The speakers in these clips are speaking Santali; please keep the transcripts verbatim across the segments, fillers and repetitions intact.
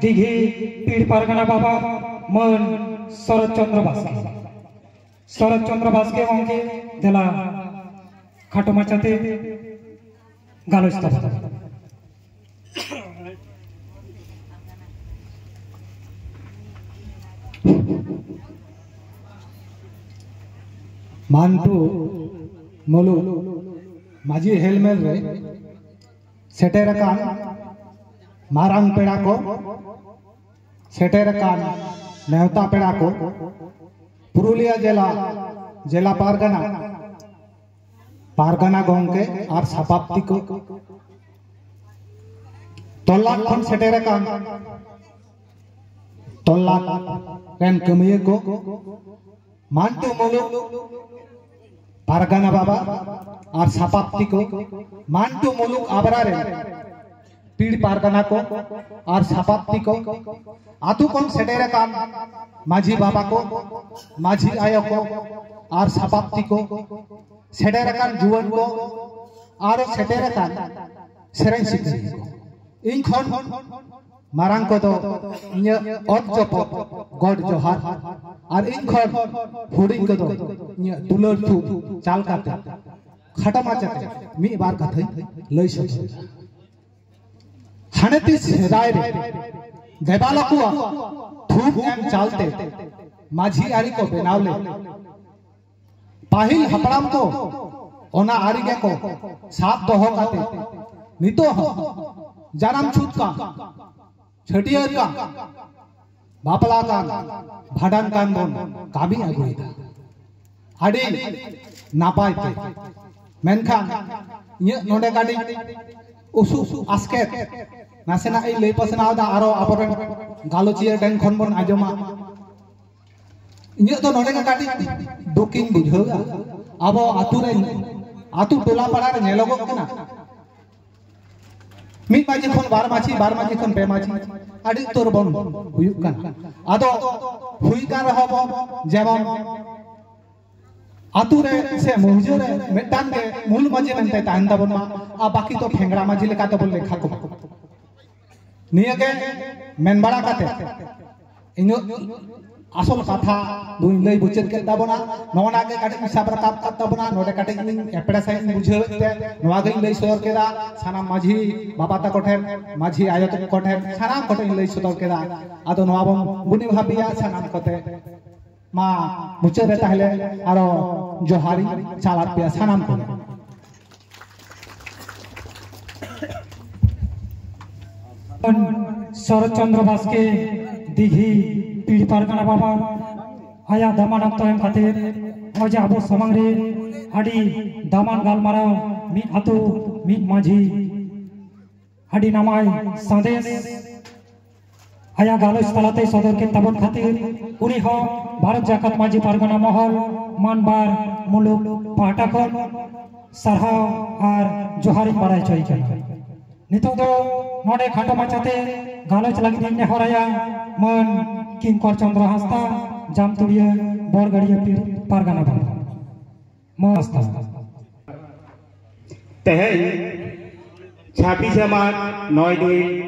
ᱫᱤᱜᱷᱤ ᱯᱤᱲ ᱯᱟᱨᱜᱟᱱᱟ ᱵᱟᱵᱟ ᱢᱟᱹᱱ ᱥᱚᱨᱚᱛ ᱪᱚᱱᱫᱨᱚ ᱵᱟᱥᱠᱮ᱾ ᱥᱚᱨᱚᱛ ᱪᱚᱱᱫᱨᱚ ᱵᱟᱥᱠᱮ ᱜᱚᱢᱠᱮ, ᱫᱮᱞᱟ ᱠᱷᱟᱴᱚ ᱢᱟᱪᱷᱟᱛᱮ ᱜᱟᱞᱚᱪ ᱛᱟᱵᱚᱱ᱾ ᱢᱟᱱᱴᱩ ᱢᱩᱞᱩᱠ ᱢᱟᱹᱡᱷᱤ ᱦᱮᱞᱢᱮᱞ ᱨᱮ ᱥᱮᱴᱮᱨ ᱟᱠᱟᱱ ᱢᱟᱨᱟᱝ ᱯᱮᱲᱟ ᱠᱚ, ᱥᱮᱴᱮᱨ ᱟᱠᱟᱱ ᱱᱮᱣᱛᱟ ᱯᱮᱲᱟ ᱠᱚ, ᱯᱩᱨᱩᱞᱤᱭᱟᱹ ᱡᱮᱞᱟ, ᱡᱮᱞᱟ ᱯᱟᱨᱜᱟᱱᱟ, ᱯᱟᱨᱜᱟᱱᱟ ᱜᱚᱢᱠᱮ ᱟᱨ ᱥᱟᱯᱟᱵ ᱛᱤᱠᱚ, ᱛᱚᱞᱞᱟᱴ ᱠᱷᱚᱱ ᱥᱮᱴᱮᱨ ᱟᱠᱟᱱ ᱛᱚᱞᱞᱟᱴ ᱨᱮᱱ ᱠᱟᱹᱢᱤᱭᱟᱹ ᱠᱚ, ᱢᱟᱱᱴᱩ ᱢᱩᱞᱩᱠ ᱯᱟᱨᱜᱟᱱᱟ ᱵᱟᱵᱟ ᱟᱨ ᱥᱟᱯᱟᱵ ᱛᱤᱠᱚ, ᱢᱟᱱᱴᱩ ᱢᱩᱞᱩᱠ ᱟᱵᱨᱟ ᱨᱮᱱ ᱯᱤᱲ ᱯᱟᱨᱜᱟᱱᱟ ᱠᱚ ᱟᱨ ᱥᱟᱯᱟᱵ ᱛᱤᱠᱚ, ᱟᱛᱩ ᱠᱷᱚᱱ ᱥᱮᱴᱮᱨ ᱟᱠᱟᱱ ᱢᱟᱹᱡᱷᱤ ᱵᱟᱵᱟ ᱠᱚ, ᱢᱟᱹᱡᱷᱤ ᱟᱭᱳ ᱠᱚ ᱟᱨ ᱥᱟᱯᱟᱵ ᱛᱤᱠᱚ, ᱥᱮᱴᱮᱨ ᱟᱠᱟᱱ ᱡᱩᱣᱟᱹᱱ ᱠᱚ ᱟᱨ ᱥᱮᱴᱮᱨ ᱟᱠᱟᱱ ᱥᱮᱨᱮᱧ ᱥᱤᱠᱟᱹᱨᱤᱭᱟᱹ ᱠᱚ᱾ ᱤᱧ ᱠᱷᱚᱱ ᱢᱟᱨᱟᱝ ᱠᱚᱫᱚ ᱤᱧᱟᱹᱜ ᱚᱛ ᱡᱚᱯᱚᱜ ᱜᱚᱰ ᱡᱚᱦᱟᱨ, ᱟᱨ ᱤᱧ ᱠᱷᱚᱱ ᱦᱩᱰᱤᱧ ᱠᱚᱫᱚ ᱤᱧᱟᱹᱜ ᱫᱩᱞᱟᱹᱲ ᱛᱷᱩᱢ ᱪᱟᱞ ᱠᱟᱛᱮ ᱠᱷᱟᱴᱚ ᱢᱟᱪᱷᱟᱛᱮ ᱢᱤᱫ ᱵᱟᱨ ᱠᱟᱛᱷᱟᱧ ᱞᱟᱹᱭ ᱥᱚᱫᱚᱨ ᱮᱫᱟ᱾ ᱦᱟᱱᱮ ᱛᱤᱥ ᱥᱮᱫᱟᱭ ᱨᱮ ᱫᱮᱵᱟᱞᱟ ᱠᱚᱣᱟᱜ ᱛᱷᱩᱢ ᱮᱢ ᱪᱟᱞᱛᱮ ᱢᱟᱹᱡᱷᱤ ᱟᱹᱨᱤ ᱠᱚ ᱵᱮᱱᱟᱣ ᱞᱮᱫ᱾ ᱯᱟᱹᱦᱤᱞ ᱦᱟᱯᱲᱟᱢ ᱠᱚ ᱚᱱᱟ ᱟᱹᱨᱤ ᱜᱮᱠᱚ ᱥᱟᱵ ᱫᱚᱦᱚ ᱠᱟᱛᱮ ᱱᱤᱛᱚᱜ ᱦᱚᱸ ᱡᱟᱱᱟᱢ ᱪᱷᱩᱛ ᱠᱟᱱ, ᱪᱷᱟᱹᱴᱭᱟᱹᱨ ᱠᱟᱱ, ᱵᱟᱯᱞᱟ ᱠᱟᱱ, ᱵᱷᱟᱸᱰᱟᱱ ᱠᱟᱱ ᱵᱚᱱ ᱠᱟᱹᱢᱤ ᱟᱹᱜᱩᱭᱮᱫᱟ ᱟᱹᱰᱤ ᱱᱟᱯᱟᱭ ᱛᱮ᱾ ᱢᱮᱱᱠᱷᱟᱱ ᱤᱧᱟᱹᱜ ᱱᱚᱰᱮ ᱠᱟᱹᱴᱤᱡ ᱩᱥᱩ ᱟᱥᱠᱮᱛ ᱱᱟᱥᱮᱱᱟᱜ ᱤᱧ ᱞᱟᱹᱭ ᱯᱟᱥᱱᱟᱣ ᱮᱫᱟ, ᱟᱨᱚ ᱟᱵᱚᱨᱮᱱ ᱜᱟᱞᱚᱪᱤᱭᱟᱹ ᱴᱷᱮᱱ ᱠᱷᱚᱱ ᱵᱚᱱ ᱟᱸᱡᱚᱢᱟ᱾ ᱤᱧᱟᱹᱜ ᱫᱚ ᱱᱚᱰᱮ ᱜᱮ ᱠᱟᱹᱴᱤᱡ ᱫᱩᱠᱤᱧ ᱵᱩᱡᱷᱟᱹᱣ ᱮᱫᱟ᱾ ᱟᱵᱚ ᱟᱛᱩ ᱨᱮ, ᱟᱛᱩ ᱴᱚᱞᱟ ᱯᱟᱲᱟ ᱨᱮ ᱧᱮᱞᱚᱜᱚᱜ ᱠᱟᱱᱟ, ᱢᱤᱫ ᱢᱟᱹᱡᱷᱤ ᱠᱷᱚᱱ ᱵᱟᱨ ᱢᱟᱹᱡᱷᱤ, ᱵᱟᱨ ᱢᱟᱹᱡᱷᱤ ᱠᱷᱚᱱ ᱯᱮ ᱢᱟᱹᱡᱷᱤ, ᱟᱹᱰᱤ ᱩᱛᱟᱹᱨ ᱵᱚᱱ ᱦᱩᱭᱩᱜ ᱠᱟᱱᱟ᱾ ᱟᱫᱚ ᱦᱩᱭ ᱠᱟᱱ ᱨᱮᱦᱚᱸ ᱵᱚᱱ, ᱡᱮᱢᱚᱱ ᱟᱛᱩ ᱨᱮ ᱥᱮ ᱢᱩᱦᱡᱟᱹ ᱨᱮ ᱢᱤᱫᱴᱟᱝ ᱜᱮ ᱢᱩᱞ ᱢᱟᱹᱡᱷᱤ ᱢᱮᱱᱛᱮ ᱛᱟᱦᱮᱱ ᱛᱟᱵᱚᱱ ᱢᱟ, ᱟᱨ ᱵᱟᱹᱠᱤ ᱫᱚ ᱯᱷᱮᱝᱲᱟ ᱢᱟᱹᱡᱷᱤ ᱞᱮᱠᱟ ᱛᱮᱵᱚᱱ ᱞᱮᱠᱷᱟ ᱠᱚᱢᱟ᱾ ᱱᱤᱭᱟᱹᱜᱮ ᱢᱮᱱ ᱵᱟᱲᱟ ᱠᱟᱛᱮ ᱤᱧᱟᱹᱜ ᱟᱥᱚᱞ ᱠᱟᱛᱷᱟ ᱫᱩᱧ ᱞᱟᱹᱭ ᱢᱩᱪᱟᱹᱫ ᱠᱮᱫ ᱛᱟᱵᱚᱱᱟ᱾ ᱱᱚᱜᱼᱚ ᱱᱟ ᱜᱮ ᱠᱟᱹᱴᱤᱡ ᱤᱧ ᱥᱟᱵ ᱨᱟᱠᱟᱵ ᱠᱟᱫ ᱛᱟᱵᱚᱱᱟ᱾ ᱱᱚᱰᱮ ᱠᱟᱹᱴᱤᱡ ᱤᱧ ᱮᱯᱲᱮ ᱥᱟᱺᱦᱤᱡ ᱤᱧ ᱵᱩᱡᱷᱟᱹᱣᱮᱫ ᱛᱮ ᱱᱚᱣᱟ ᱜᱤᱧ ᱞᱟᱹᱭ ᱥᱚᱫᱚᱨ ᱠᱮᱫᱟ᱾ ᱥᱟᱱᱟᱢ ᱢᱟᱹᱡᱷᱤ ᱵᱟᱵᱟ ᱛᱟᱠᱚ ᱴᱷᱮᱱ, ᱢᱟᱹᱡᱷᱤ ᱟᱭᱳ ᱛᱟᱠᱚ ᱴᱷᱮᱱ, ᱥᱟᱱᱟᱢ ᱠᱚᱴᱷᱮᱱ ᱤᱧ ᱞᱟᱹᱭ ᱥᱚᱫᱚᱨ ᱠᱮᱫᱟ᱾ ᱟᱫᱚ ᱱᱚᱣᱟ ᱵᱚᱱ ᱜᱩᱱᱤ ᱵᱷᱟᱵᱤᱭᱟ ᱥᱟᱱᱟᱢ ᱠᱚᱛᱮ᱾ ᱢᱟ ᱢᱩᱪᱟᱹᱫ ᱨᱮ ᱛᱟᱦᱞᱮ ᱟᱨᱚ ᱡᱚᱦᱟᱨᱤᱧ ᱪᱟᱞᱟᱫ ᱯᱮᱭᱟ ᱥᱟᱱᱟᱢ ᱠᱚ᱾ ᱥᱚᱨᱚᱛ ᱪᱚᱱᱫᱨᱚ ᱵᱟᱥᱠᱮ, ᱫᱤᱜᱷᱤ ᱯᱤᱲ ᱯᱟᱨᱜᱟᱱᱟ ᱵᱟᱵᱟ, ᱟᱭᱟᱜ ᱫᱟᱢᱟᱱ ᱚᱠᱛᱚ ᱮᱢ ᱠᱷᱟᱹᱛᱤᱨ ᱱᱚᱜᱼᱚᱭ ᱡᱮ ᱟᱵᱚ ᱥᱟᱢᱟᱝ ᱨᱮ ᱟᱹᱰᱤ ᱫᱟᱢᱟᱱ ᱜᱟᱞᱢᱟᱨᱟᱣ, ᱢᱤᱫ ᱟᱹᱛᱩ ᱢᱤᱫ ᱢᱟᱹᱡᱷᱤ, ᱟᱹᱰᱤ ᱱᱟᱢᱟᱭ ᱥᱟᱸᱫᱮᱥ ᱟᱭᱟᱜ ᱜᱟᱞᱚᱪ ᱛᱟᱞᱟᱛᱮ ᱥᱚᱫᱚᱨ ᱠᱮᱫ ᱛᱟᱵᱚᱱ ᱠᱷᱟᱹᱛᱤᱨ ᱩᱱᱤ ᱦᱚᱸ ᱵᱷᱟᱨᱚᱛ ᱡᱟᱠᱟᱛ ᱢᱟᱹᱡᱷᱤ ᱯᱟᱨᱜᱟᱱᱟ ᱢᱚᱦᱚᱞ ᱢᱟᱱᱵᱟᱨ ᱢᱩᱞᱩᱠ ᱯᱟᱦᱴᱟ ᱠᱷᱚᱱ ᱥᱟᱨᱦᱟᱣ ᱟᱨ ᱡᱚᱦᱟᱨᱤᱧ ᱵᱟᱲᱟᱭ ᱦᱚᱪᱚᱭ ᱠᱟᱱᱟ᱾ ᱱᱤᱛᱚᱜ ᱫᱚ ᱱᱚᱰᱮ ᱠᱷᱟᱴᱚ ᱢᱟᱪᱷᱟᱛᱮ ᱜᱟᱞᱚᱪ ᱞᱟᱹᱜᱤᱫ ᱤᱧ ᱱᱮᱦᱚᱨᱟᱭᱟ ᱢᱟᱹᱱ ᱠᱤᱝᱠᱚᱨ ᱪᱚᱸᱫᱽᱨᱚ ᱦᱟᱸᱥᱫᱟ, ᱡᱟᱢᱛᱩᱲᱤᱭᱟᱹ ᱵᱚᱲᱜᱟᱹᱲᱤᱭᱟᱹ ᱯᱤᱲ ᱯᱟᱨᱜᱟᱱᱟ ᱵᱟᱵᱟ᱾ ᱢᱚᱦᱚᱥᱛᱷᱟᱱ᱾ ᱛᱮᱦᱮᱧ ᱪᱷᱟᱵᱵᱤᱥᱮ ᱢᱟᱨᱪ, ᱱᱚᱭ ᱫᱩᱭ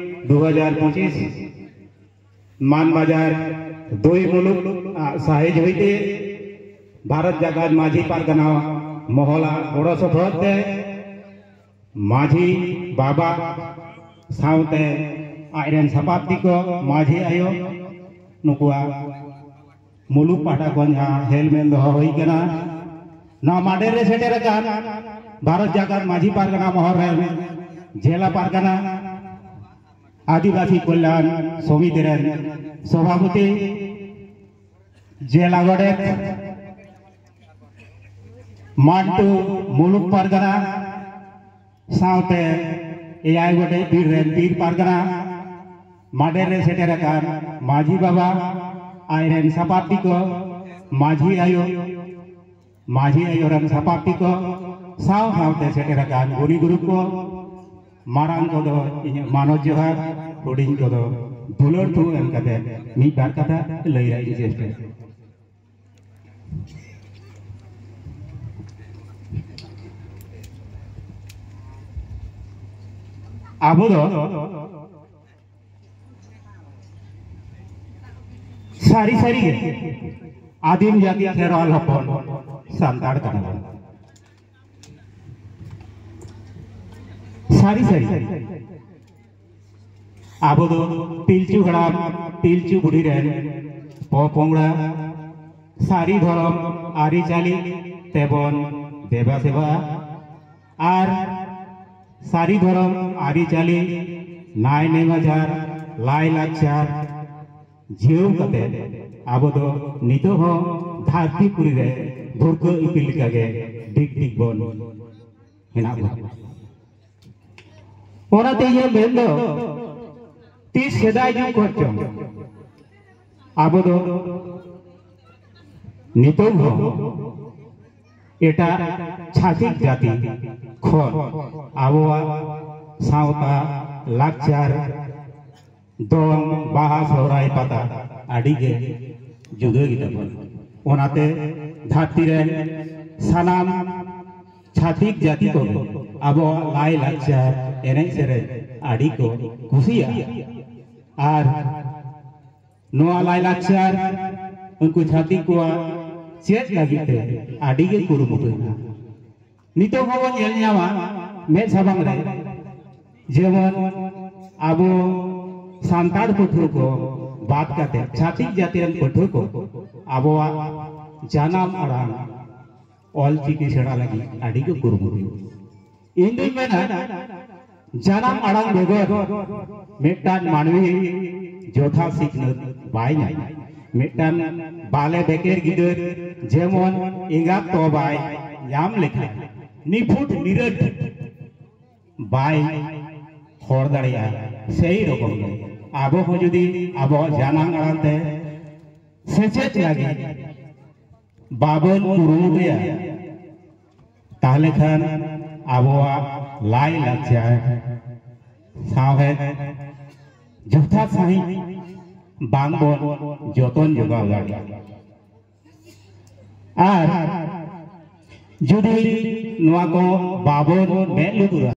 ᱫᱩ ᱦᱟᱡᱟᱨ ᱯᱚᱸᱪᱤᱥ, ᱢᱟᱱᱵᱟᱡᱟᱨ ᱫᱩᱭ ᱢᱩᱞᱩᱠ ᱟᱜ ᱥᱟᱦᱮᱡ ᱦᱩᱭᱛᱮ ᱵᱷᱟᱨᱚᱛ ᱡᱟᱠᱟᱛ ᱢᱟᱹᱡᱷᱤ ᱯᱟᱨᱜᱟᱱᱟ ᱢᱚᱦᱚᱞᱟᱜ ᱜᱚᱲᱚ ᱥᱚᱯᱚᱦᱚᱫ ᱛᱮ ᱢᱟᱹᱡᱷᱤ ᱵᱟᱵᱟ ᱥᱟᱶᱛᱮ ᱟᱡᱨᱮᱱ ᱥᱟᱯᱟᱵ ᱛᱤᱠᱚ, ᱢᱟᱹᱡᱷᱤ ᱟᱭᱳ, ᱱᱩᱠᱩᱣᱟᱜ ᱢᱩᱞᱩᱠ ᱯᱟᱦᱴᱟ ᱠᱷᱚᱱ ᱡᱟᱦᱟᱸ ᱦᱮᱞᱢᱮᱞ ᱫᱚᱦᱚ ᱦᱩᱭ ᱠᱟᱱᱟ᱾ ᱱᱚᱣᱟ ᱢᱟᱰᱮᱨ ᱨᱮ ᱥᱮᱴᱮᱨ ᱟᱠᱟᱱ ᱵᱷᱟᱨᱚᱛ ᱡᱟᱠᱟᱛ ᱢᱟᱹᱡᱷᱤ ᱯᱟᱨᱜᱟᱱᱟ ᱢᱚᱦᱚᱞ ᱨᱮᱱ ᱡᱮᱞᱟ ᱯᱟᱨᱜᱟᱱᱟ ᱟᱹᱫᱤᱵᱟᱹᱥᱤ ᱠᱚᱞᱭᱟᱱ ᱥᱚᱢᱤᱛᱤ ᱨᱮᱱ ᱥᱚᱵᱷᱟᱯᱚᱛᱤ, ᱡᱮᱞᱟ ᱜᱚᱰᱮᱛ, ᱢᱟᱱᱴᱩ ᱢᱩᱞᱩᱠ ᱯᱟᱨᱜᱟᱱᱟ ᱥᱟᱶᱛᱮ ᱮᱭᱟᱭ ᱜᱚᱴᱮᱡ ᱯᱤᱲ ᱨᱮᱱ ᱯᱤᱲ ᱯᱟᱨᱜᱟᱱᱟ, ᱢᱟᱰᱮᱨ ᱨᱮ ᱥᱮᱴᱮᱨ ᱟᱠᱟᱱ ᱢᱟᱹᱡᱷᱤ ᱵᱟᱵᱟ, ᱟᱡᱨᱮᱱ ᱥᱟᱯᱟᱵ ᱛᱤᱠᱚ, ᱢᱟᱹᱡᱷᱤ ᱟᱭᱳ, ᱢᱟᱹᱡᱷᱤ ᱟᱭᱳ ᱨᱮᱱ ᱥᱟᱯᱟᱵ ᱛᱤᱠᱚ ᱥᱟᱶ ᱥᱟᱶᱛᱮ ᱥᱮᱴᱮᱨ ᱟᱠᱟᱱ ᱜᱩᱱᱤ ᱜᱩᱨᱩ ᱠᱚ, ᱢᱟᱨᱟᱝ ᱠᱚᱫᱚ ᱤᱧᱟᱹᱜ ᱢᱟᱱᱚᱛ ᱡᱚᱦᱟᱨ, ᱦᱩᱰᱤᱧ ᱠᱚᱫᱚ ᱫᱩᱞᱟᱹᱲ ᱛᱷᱩ ᱮᱢ ᱠᱟᱛᱮ ᱢᱤᱫ ᱵᱟᱨ ᱠᱟᱛᱷᱟ ᱞᱟᱹᱭ ᱨᱮᱭᱟᱜ ᱤᱧ ᱪᱮᱥᱴᱟᱭᱟ᱾ ᱟᱵᱚ ᱫᱚ ᱥᱟᱹᱨᱤ ᱥᱟᱹᱨᱤ ᱜᱮ ᱟᱹᱫᱤᱢ ᱡᱟᱹᱛᱤ ᱠᱷᱮᱨᱣᱟᱞ ᱦᱚᱯᱚᱱ ᱥᱟᱱᱛᱟᱲ ᱠᱟᱱᱟ ᱵᱚᱱ᱾ ᱥᱟᱹᱨᱤ ᱥᱟᱹᱨᱤ ᱟᱵᱚ ᱫᱚ ᱯᱤᱞᱪᱩ ᱦᱟᱲᱟᱢ ᱯᱤᱞᱪᱩ ᱵᱩᱲᱦᱤ ᱨᱮᱱ ᱯᱚᱯᱚᱝᱲᱟ᱾ ᱥᱟᱹᱨᱤ ᱫᱷᱚᱨᱚᱢ ᱟᱹᱨᱤᱪᱟᱹᱞᱤ ᱛᱮᱵᱚᱱ ᱫᱮᱵᱟ ᱥᱮᱵᱟᱜᱼᱟ᱾ ᱟᱨ ᱥᱟᱹᱨᱤ ᱫᱷᱚᱨᱚᱢ ᱟᱹᱨᱤᱪᱟᱹᱞᱤ, ᱱᱟᱭ ᱱᱮᱢᱟᱪᱟᱨ, ᱞᱟᱭ ᱞᱟᱠᱪᱟᱨ ᱡᱤᱭᱟᱹᱣ ᱠᱟᱛᱮ ᱟᱵᱚ ᱫᱚ ᱱᱤᱛᱚᱜ ᱦᱚᱸ ᱫᱷᱟᱹᱨᱛᱤ ᱯᱩᱨᱤ ᱨᱮ ᱵᱷᱩᱨᱠᱟᱹ ᱤᱯᱤᱞ ᱞᱮᱠᱟᱜᱮ ᱰᱤᱜᱽ ᱰᱤᱜᱽ ᱵᱚᱱ ᱦᱮᱱᱟᱜ ᱵᱚᱱᱟ᱾ ᱚᱱᱟᱛᱮ ᱤᱧᱟᱹᱜ ᱢᱮᱱ ᱫᱚ, ᱛᱤᱥ ᱥᱮᱫᱟᱭ ᱡᱩᱜᱽ ᱠᱷᱚᱱ ᱪᱚᱝ ᱟᱵᱚ ᱫᱚ ᱱᱤᱛᱚᱝ ᱦᱚᱸ ᱮᱴᱟᱜ ᱪᱷᱟᱹᱛᱤᱠ ᱡᱟᱹᱛᱤ ᱠᱷᱚᱱ ᱟᱵᱚᱣᱟᱜ ᱥᱟᱶᱛᱟ, ᱞᱟᱠᱪᱟᱨ, ᱫᱚᱝ, ᱵᱟᱦᱟ, ᱥᱚᱦᱨᱟᱭ, ᱯᱟᱛᱟ ᱟᱹᱰᱤ ᱜᱮ ᱡᱩᱫᱟᱹ ᱜᱮᱛᱟ ᱵᱚᱱᱟ᱾ ᱚᱱᱟᱛᱮ ᱫᱷᱟᱹᱨᱛᱤ ᱨᱮᱱ ᱥᱟᱱᱟᱢ ᱪᱷᱟᱹᱛᱤᱠ ᱡᱟᱹᱛᱤ ᱠᱚᱜᱮ ᱟᱵᱚᱣᱟᱜ ᱞᱟᱭ ᱞᱟᱠᱪᱟᱨ, ᱮᱱᱮᱡ ᱥᱮᱨᱮᱧ ᱟᱹᱰᱤ ᱠᱚ ᱠᱩᱥᱤᱭᱟᱜᱼᱟ᱾ ᱟᱨ ᱱᱚᱣᱟ ᱞᱟᱭ ᱞᱟᱠᱪᱟᱨ ᱩᱱᱠᱩ ᱪᱷᱟᱹᱛᱤᱠ ᱠᱚᱣᱟᱜ ᱪᱮᱫ ᱞᱟᱹᱜᱤᱫ ᱛᱮ ᱟᱹᱰᱤ ᱜᱮ ᱠᱩᱨᱩᱢᱩᱴᱩ ᱢᱮᱱᱟᱜᱼᱟ᱾ ᱱᱤᱛᱚᱜ ᱦᱚᱸᱵᱚᱱ ᱧᱮᱞ ᱧᱟᱢᱟ ᱢᱮᱫ ᱥᱟᱢᱟᱝ ᱨᱮ, ᱡᱮᱢᱚᱱ ᱟᱵᱚ ᱥᱟᱱᱛᱟᱲ ᱯᱟᱹᱴᱷᱩᱣᱟᱹ ᱠᱚ ᱵᱟᱫ ᱠᱟᱛᱮ ᱪᱷᱟᱹᱛᱤᱠ ᱡᱟᱹᱛᱤ ᱨᱮᱱ ᱯᱟᱹᱴᱷᱩᱣᱟᱹ ᱠᱚ ᱟᱵᱚᱣᱟᱜ ᱡᱟᱱᱟᱢ ᱟᱲᱟᱝ ᱚᱞ ᱪᱤᱠᱤ ᱥᱮᱬᱟ ᱞᱟᱹᱜᱤᱫ ᱟᱹᱰᱤ ᱠᱚ ᱠᱩᱨᱩᱢᱩᱴᱩᱭᱟ᱾ ᱤᱧ ᱫᱩᱧ ᱢᱮᱱᱟ, ᱡᱟᱱᱟᱢ ᱟᱲᱟᱝ ᱵᱮᱜᱚᱨ ᱢᱤᱫᱴᱟᱝ ᱢᱟᱹᱱᱢᱤ ᱡᱚᱛᱷᱟᱛ ᱥᱤᱠᱷᱱᱟᱹᱛ ᱵᱟᱭ ᱧᱟᱢᱟ᱾ ᱢᱤᱫᱴᱟᱝ ᱵᱟᱞᱮ ᱵᱮᱠᱮᱨ ᱜᱤᱫᱟᱹᱨ ᱡᱮᱢᱚᱱ ᱮᱸᱜᱟᱛ ᱛᱚᱣᱟ ᱵᱟᱭ ᱧᱟᱢ ᱞᱮᱠᱷᱟᱱ ᱱᱤᱯᱷᱩᱴ ᱱᱤᱨᱟᱹᱴ ᱵᱟᱭ ᱦᱚᱲ ᱫᱟᱲᱮᱭᱟᱜᱼᱟ, ᱥᱮᱭ ᱨᱚᱠᱚᱢ ᱜᱮ ᱟᱵᱚ ᱦᱚᱸ ᱡᱩᱫᱤ ᱟᱵᱚᱣᱟᱜ ᱡᱟᱱᱟᱢ ᱟᱲᱟᱝ ᱛᱮ ᱥᱮᱪᱮᱫ ᱞᱟᱹᱜᱤᱫ ᱵᱟᱵᱚᱱ ᱠᱩᱨᱩᱢᱩᱴᱩᱭᱟ, ᱛᱟᱦᱞᱮ ᱠᱷᱟᱱ ᱟᱵᱚᱣᱟᱜ ᱞᱟᱭ ᱞᱟᱠᱪᱟᱨ ᱥᱟᱶᱦᱮᱫ ᱡᱚᱛᱷᱟᱛ ᱥᱟᱺᱦᱤᱡ ᱵᱟᱝᱵᱚᱱ ᱡᱚᱛᱚᱱ ᱡᱚᱜᱟᱣ ᱫᱟᱲᱮᱭᱟᱜᱼᱟ᱾ ᱟᱨ ᱡᱩᱫᱤ ᱱᱚᱣᱟ ᱠᱚ ᱵᱟᱵᱚᱱ ᱢᱮᱫ ᱞᱩᱛᱩᱨᱟ,